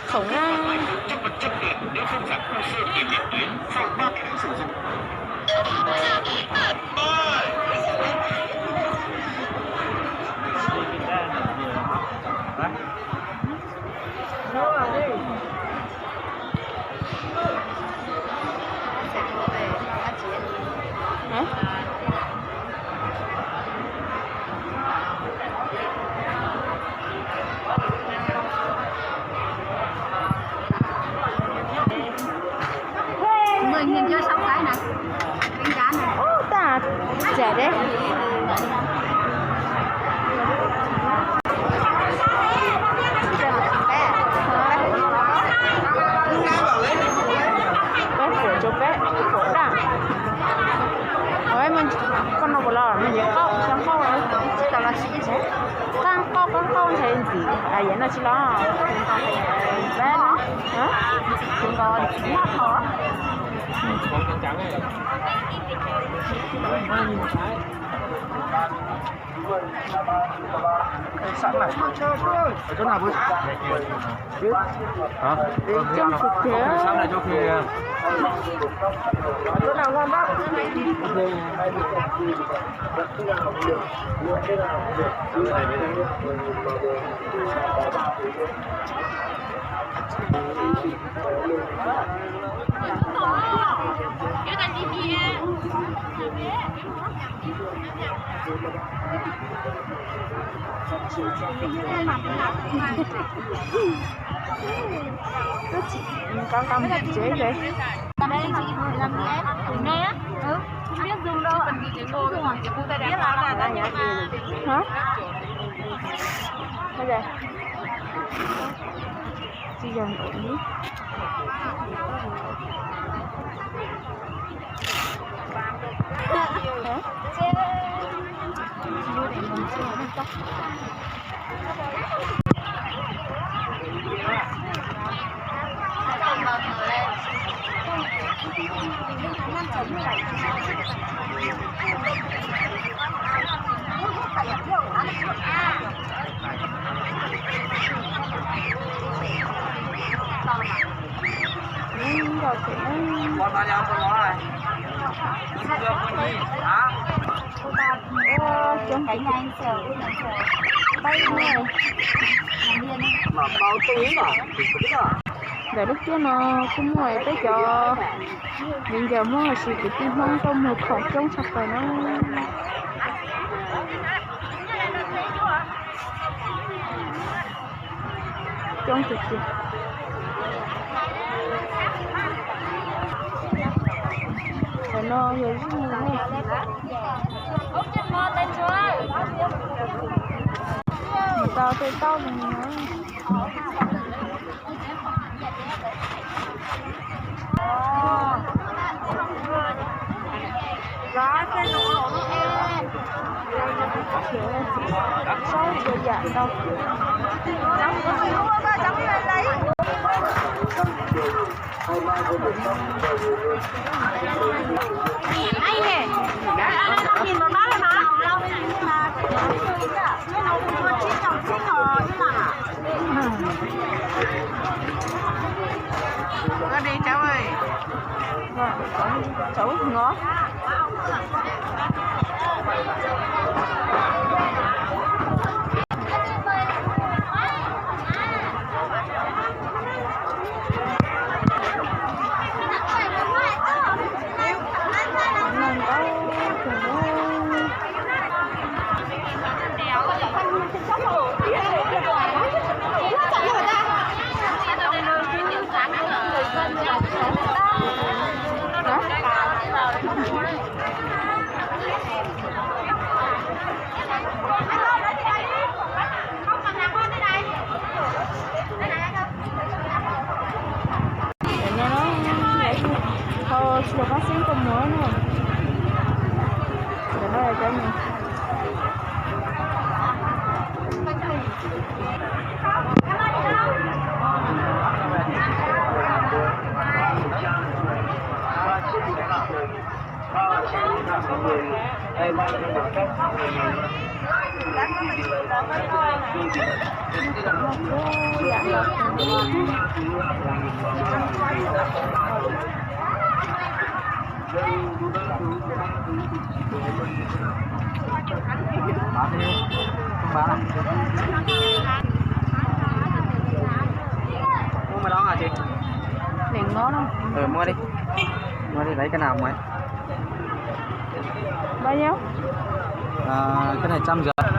Khoom na. Ub, tag, txiv deb. Peb phuam rau peb phuam daj. Ua, koj noj puas los? Noj ces qauj, qauj, qauj. Qab qauj, qab qauj ntshe ntxim, yam no tsis los. Hả? Ib coob kawg kiag. Koj tsis nqa nqa mus tsev ces. Hả? Tsis yog nkaum li. Coob, ntawm lub tiaj no kuj muaj peb cov viv ncaus Hmoob los sis kwv tij Hmoob tuaj muag khoom coob tshaj plaws na. Coob tiag tiag. Qhov no yog ib tau tej tauj no. Saib txhua yam ntau. Ngon đi cháu ơi. Vâng, cháu, cháu út ngó. Ntawm no, tsis tau qab xeeb kua muag na. Ntawm no cov no. Muab, muab, muab đi, lấy cái nào muối? Bao nhiêu? Cái này trăm rưỡi.